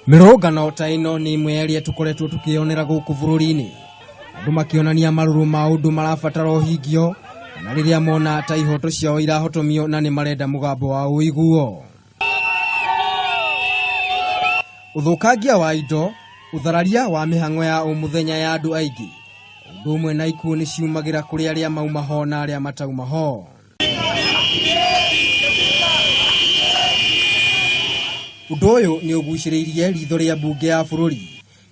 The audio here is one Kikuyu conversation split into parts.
Mĩrũrũngano ta ĩno nĩ ĩmwe ya ĩrĩa tũkoretwo tũkĩyonera gũkũ bũrũri-inĩ, andũ makĩonania marũrũ ma ũndũ marabatara ũhingio kana rĩrĩa mona ta ihoto ciao irahotomio na nĩ marenda mũgambo wao ũiguo. Ũthũkangia wa indo, ũthararia wa mĩhang'o ya o mũthenya ya andũ aingĩ, ũndũ ũmwe na ikuũ nĩ ciumagĩra kũrĩ arĩa mauma ho na arĩa matauma ho. Ũndũ ũyũ nĩ ũgucĩrĩirie ritho rĩa mbunge ya bũrũri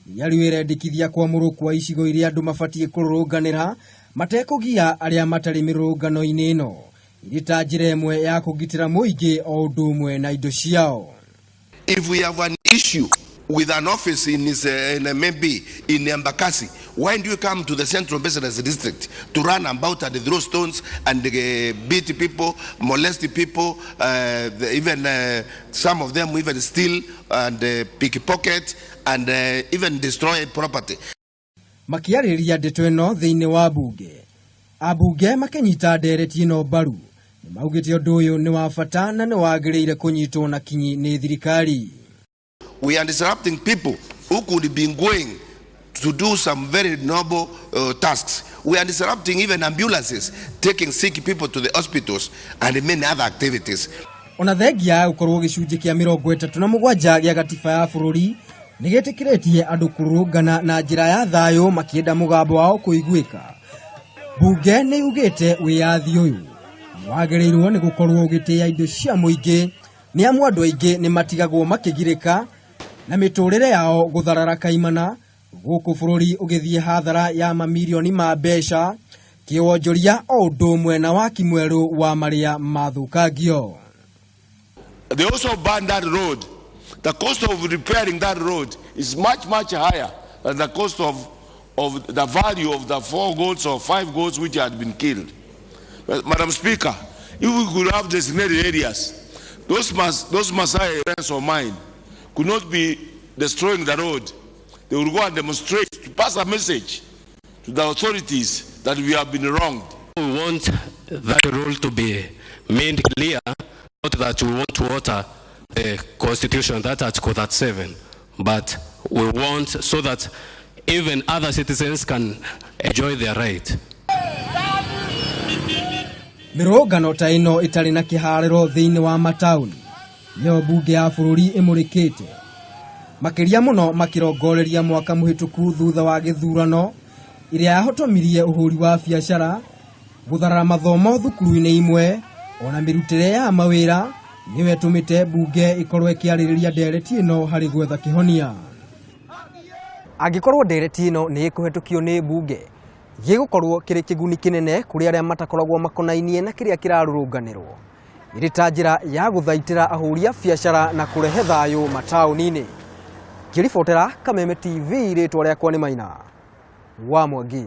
ĩrĩa rĩu ĩrendekithia kwamũrwo kwa icigo iria andũ mabatiĩ kũrũrũnganĩra matekũgia arĩa matarĩ mĩrũrũngano-inĩ ĩno ĩrĩ ta njĩra ĩmwe ya kũgitĩra mũingĩ o ũndũ ũmwe na indo ciao. If we have an issue with an office in, his, in maybe in Embakasi, why do you come to the Central Business District to run about and throw stones and beat people, molest people, even some of them even steal and pickpocket and even destroy property? Makĩarĩrĩria ndeto ĩno thĩinĩ wa mbunge, ambunge makĩnyita ndereti ĩno mbaru nĩ maugĩte ũndũ ũyũ nĩ wa bata na nĩ wagĩrĩire kũnyitwo na kinyi nĩ thirikari. We are disrupting people who could be going to do some very noble tasks. We are disrupting even ambulances taking sick people to the hospitals and many other activities. Ona thengia ya gũkorwo gĩcunjĩ kĩa 37 gĩa gatiba ya bũrũri nĩ gĩtĩkĩrĩtie andũ kũrũrũngana na njĩra ya thayũ makĩenda mũgambo wao kũiguĩka, mbunge nĩ yugĩte wĩyathi ũyũ nĩ wagĩrĩirwo nĩ gũkorwo ũgĩtĩĩa indo cia mũingĩ nĩ amu andũ aingĩ nĩ matigagwo makĩgirĩka na mĩtũrĩre yao gũtharara kaimana gũkũ bũrũri ũgĩthiĩ hathara ya mamirioni ma mbeca kĩwonjoria o ũndũ ũmwe na waki mwerũ wa marĩa mathũkangio. They also banned that road. The cost of repairing that road is much, much higher than the cost of the value of the four goats or five goats which had been killed. But, Madam Speaker, if we could have designated areas, those Maasai friends of mine could not be destroying the road. They would go and demonstrate to pass a message to the authorities that we have been wronged. We want that rule to be made clear, not that we want to alter the Constitution, that Article 37, but we want so that even other citizens can enjoy their right. Mĩrũrũngano ta ĩno ĩtarĩ na kĩharĩro thĩinĩ wa mataũni nĩyo mbunge ya bũrũri ĩmũrĩkĩte makĩria mũno makĩrongoreria mwaka mũhĩtũku thutha wa gĩthurano ĩrĩa yahotomirie ũhũri wa biacara gũtharara mathomo thukuru-inĩ imwe ona mĩrutĩre ya mawĩra nĩyo ĩtũmĩte mbunge ĩkorwo ĩkĩarĩrĩria ndereti ĩno harĩ gwetha kĩhonia. Angĩkorwo ndereti ĩno nĩ ĩkũhetũkio nĩ mbunge, gĩgũkorwo kĩrĩ kĩguni kĩnene kũrĩ arĩa matakoragwo makonainie na kĩrĩa kĩrarũrũnganĩrwo ĩrĩ ta njĩra ya gũthaitĩra ahũri a biacara na kũrehe thayũ mataũni-inĩ. Ngĩribotera Kameme TV, rĩtwa rĩakwa nĩ Maina wa Mwangi.